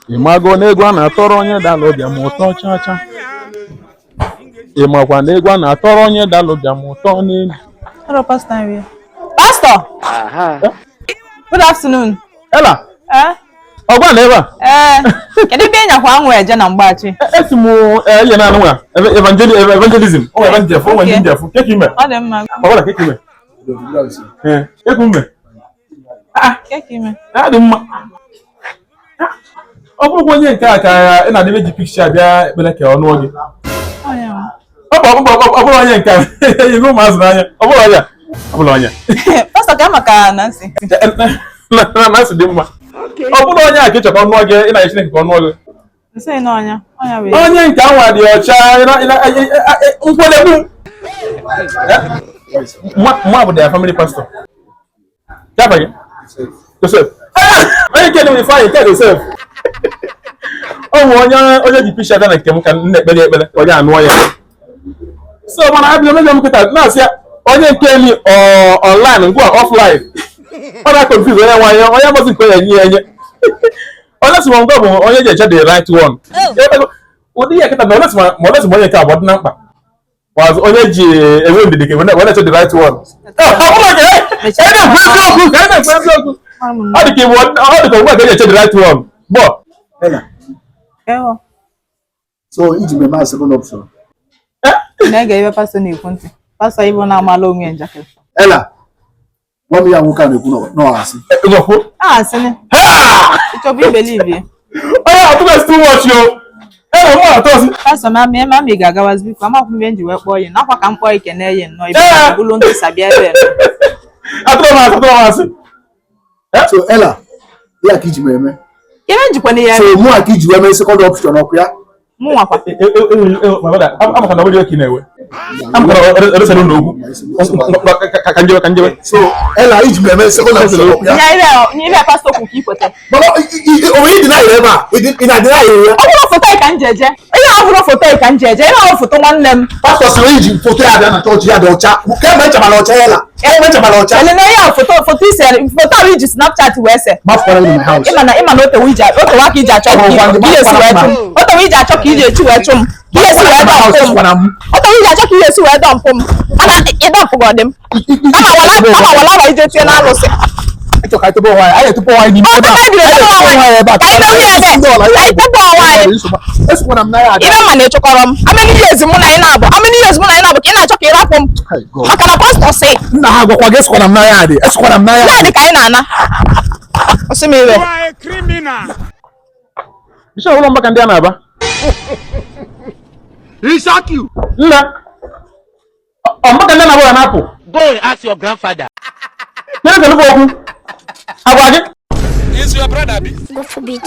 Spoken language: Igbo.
Ị mago na egwu a na-atọrọ onye dara ụbịam ụtọ cha cha. Ị makwa na egwu a na-atọrọ onye dara ụbịam ụtọ n'elu. Hello, Pastor Nri. Pastor! Good afternoon. Ela, Eh? ọgwa na ebe a. Eh, kedu ebe ị nyakwa anwụ eje na mgbachi? Esi m ihe na anụnwa evangelism. O nwere njefụ, o nwere njefụ. Keke ime. Ọ dị mma. Ọ bụla keke ime. Ee, keke ime. Keke ime. Ya dị mma. Ọ bụrụkwa onye nke a ka ị na-adịbe ji pikcha bịa ekpere ka ọ nụọ gị. Ọ ya nwa. Ọ bụ ọ bụrụ onye nke a yigo ụmụazụ n'anya. Ọ bụrụ onye a. Ọ bụrụ onye a. Pastor, ka maka Nancy. Na dị mma. Ọ bụrụ onye a ka ị chọrọ ka ọ nụọ gị, ị na-ayọ Chineke ka ọ nụọ gị. Nsị na ọnya. Ọnya wee. Onye nke anwa dị ọcha, nkwadegbu. Mma bụ their family pastor. Ya gị? Joseph. Onye nke dị Ifeanyị nke Joseph. Ọ bụ onye onye ji pisha bịa na nke m ka m na-ekpere ya ekpere ka onye anụọ ya. So mana abịa mejọ m kịta na-asị ya onye nke eli online ngwa offline. Ọ na-confuse onye nwaanyị onye amazi nke onye enye ya enye. Onye sị ma ngwa bụ onye ji eche the right one. Ụdị ya kịta na onye sị ma onye sị ma onye nke abụọ dị na mkpa. Maazị onye ji enwe ndidi ka wee na-eche the right one. Ọ bụrụ ka ị na-ekwu eziokwu ka ị na-ekwu eziokwu. Ọ dị ka iwu ọ dị ka ugbu a ka eji eche the right one. Gbọ. Ella, Ewo. so iji mmemme a second option. Na-ege ebe pastor na-ekwu ntị. Pastor Ibo na-amala onwe ya njakịrị. Ella, gwa m ya nwoke a na-ekwu na ọ asị. Ngọkwu. Ah, sịnị. Ị chọbụ ibelieve ya? Onye atụghị too much yo. Ela mụ atọzi. Pastor, ma mee ma ị ga-agawazi biko amakwa m ihe m ji wee kpọọ ya nakwa ka m kpọọ ikene ya nnọọ ibe bụlụ ndị sabịa ebe Atụrụ m asị, atụrụ m asị. So Ella, ya ka iji m eme. Ihe njikwa na ya So mụ a ka iji wee mee second option ọkụ ya. Mụ nwakwa. Amaka na nwere ka ị na-ewe. Amaka na eresara ụlọ okwu. Ka njewe, ka njewe. So Ella, iji m eme second option ọkụ ya. Nye ihe pastor kwu ka ikweta. Mana o nwere ịdị na ebe a, ị na-adị na ya. Ọ bụrụ foto ka m ji eje. Ihe ọ bụrụ foto ka m ji eje. Ihe ọ foto nwanne m. Pastor sịrị iji foto ya bịa na chọọchị ya dị ọcha. Kemgbe nchabara ọcha Ella. Kemgbe nchabara ọcha. Ele na ihe foto foto ise foto ahụ iji Snapchat wee se. Gbapụkwara gị na my house. Ịma na otewe iji otewe aka iji achọ ka ihe esi wee chụ m. Otewe iji achọ ka iji esi wee chụ m. Ka ihe esi wee dọmpụ m. Otewe iji achọ ka ihe esi wee dọmpụ m. Mana ịdọmpụ gị ọ dị m. Kama wala wa ije tie n'alụsị. Ịchọ ka anyị tụpụ onwe anyị, anyị etụpụ onwe anyị n'ime ebe a. Ọ, ka anyị Anyị etụpụ onwe anyị ebe a. Ka anyị dowe ya ebe. Ka anyị tụpụ onwe anyị. Esokwana m n'anya ada. Ibe ma na ịchọkọrọ m. How many years mụ na anyị na-abụ? How many years mụ na anyị na-abụ ka ị na-achọ ka ị rapụ m? Hey, God. Maka na pastor sị Nna ha gwakwa gị esokwana m n'anya adị. Esokwana m n'anya naanị adị. ka anyị na-ana. Ọsị m iwe. You are a criminal. Bishop ụlọ mgbaka ndị a na-aba. Nna. Ọ mgbaka ndị a na-aba ya na-apụ. Go and ask your grandfather. Nyere ka nnukwu okwu. Agwa gị. Is your brother be? God forbid.